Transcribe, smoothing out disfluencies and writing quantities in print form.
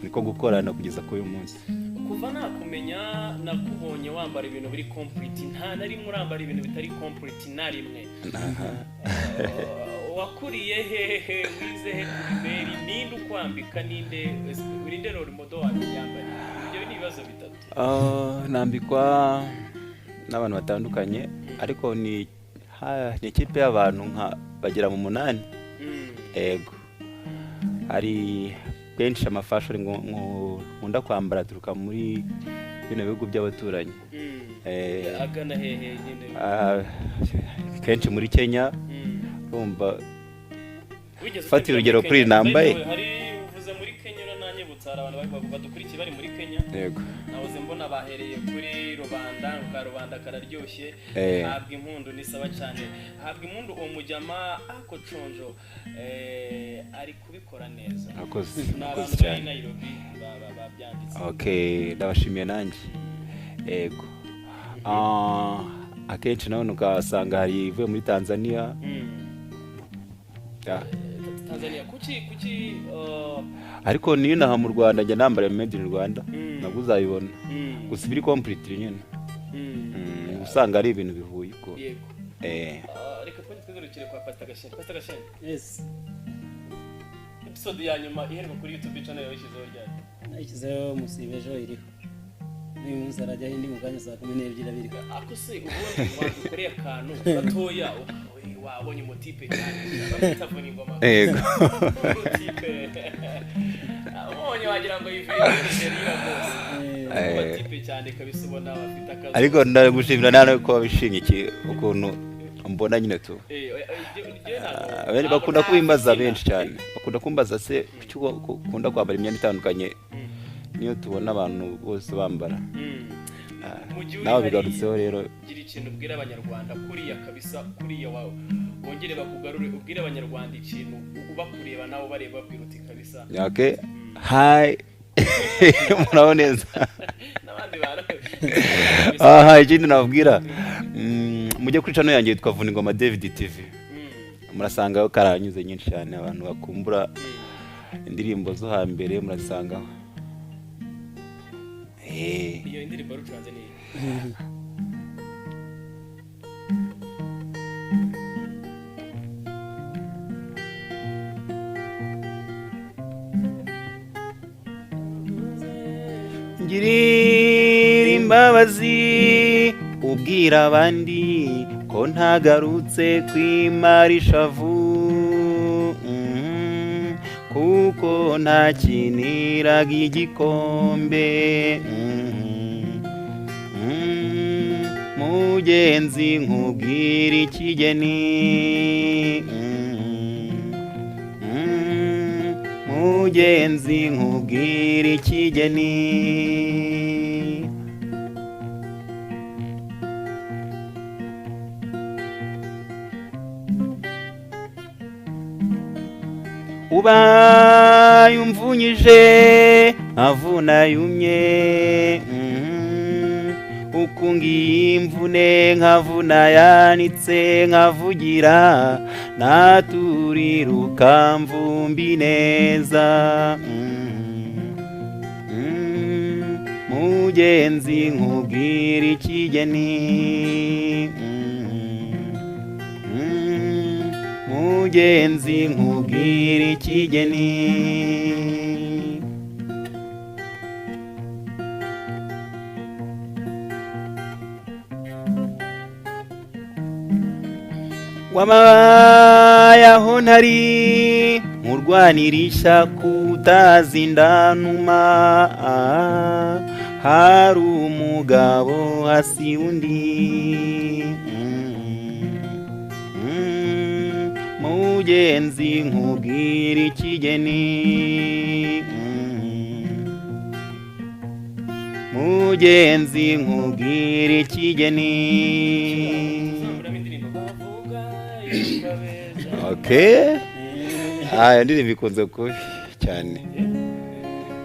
Niko gukorana kugeza kuri uyu munsi. Kuva nakumenya, nakubonye wambara ibintu biri complete, nta na rimwe urambara ibintu bitari complete, na rimwe. Wakuriye hehe? Wize he primaire? Ninde ukwambika? Ninde role model wawe yambariye? Ibyo ni ibibazo bitatu. Nambikwa n'abantu batandukanye, ariko ni ikipe y'abantu nka bagera mu 8. Ego, hari benshi amafashion nkunda kwambara aturuka muri bino bihugu by'abaturanyi. Agana hehe nyine? Kenshi muri Kenya. Urumva, Wigeze fata utembera urugero muri kuri Kenya? nambaye. By the way, hari uvuze muri Kenya urananyibutsa, hari abantu badukurikiye bari muri Kenya. Yego. Nahoze mbona bahereye kuri rubanda ka rubanda kararyoshye. Habwa impundu, ni sawa cyane, habwa impundu. Uwo mujyama ako conjo, ari kubikora neza. Murakoze. Ni Murakoze abantu bari cyane. Nairobi babyanditse. Okay, ndabashimiye nanjye. Yego. Akenshi nawe ugasanga hari ivuye muri Tanzania. Ya. Tanzania kuki? Ariko niyo naha mu Rwanda njya nambara made in Rwanda. Nabwo uzabibona. Gusa ibiri complete nyine. Usanga ari ibintu bihuye uko. Yego. Reka twongere twigarukire kwa Pastor Gasheni. Pastor Gasheni, Yes. episode ya nyuma iheruka kuri YouTube channel yawishyizeho ryari? Nayishyizeho musibe, ejo iriho, n'uyu munsi arajyaho indi mu kanya saa 12 abiriho. Ako se ubundi wadukoreye akantu gatoya, wabonye umutipe cyane bamwita Vuningoma? Yego. Umutipe ubonye wagira ngo yivuye muri Nigeria rwose. Umutipe cyane kabisa, ubona bafite akazi. Ariko ndagushimira nawe ko wabishimye iki ukuntu mbona nyine tu. Njye Benshi ntabwo bakunda kubimbaza, nta benshi cyane bakunda kumbaza se kuki ukunda kwambara imyenda itandukanye niyo tubona abantu bose bambara. Mu gihe uri Nawe hariya, bigarutseho rero. gira ikintu ubwira Abanyarwanda kuriya kabisa, kuriya wawe wongere bakugarure, ubwire Abanyarwanda ikintu ubakureba nawe bareba, babwira uti kabisa. Okay, hi, muraho neza. N'abandi bantu. Aha, ikindi nababwira, mujye kuri channel yanjye yitwa Vuningoma David TV. Murasangaho karanyuze nyinshi cyane, abantu bakumbura indirimbo zo hambere murasangaho. Iyo indirimbo rucuranze ni iyi? Ngirira imbabazi ubwira abandi ko ntagarutse kwimara ishavu, kuko ntakiniraga igikombe. Mugenzi nkubwira ikigeni. Mugenzi nkubwira ikigeni. Ubaye umvunyije nkavuna yumye, ukungiye imvune nkavuna yanitse, nkavugira naturira ukamvumbi neza. Mugenzi nkubwira ikigeni. Mugenzi nkubwira ikigeni. Wabaye aho ntari nkurwanira ishyaka utazi ndanuma, hari umugabo hasi undi. Mugenzi nkubwira ikigeni. Mugenzi nkubwira ikigeni. Tuzamuramo indirimbo bavuga yuko abeza. Okay, iyo ndirimbo ikunze kubi cyane.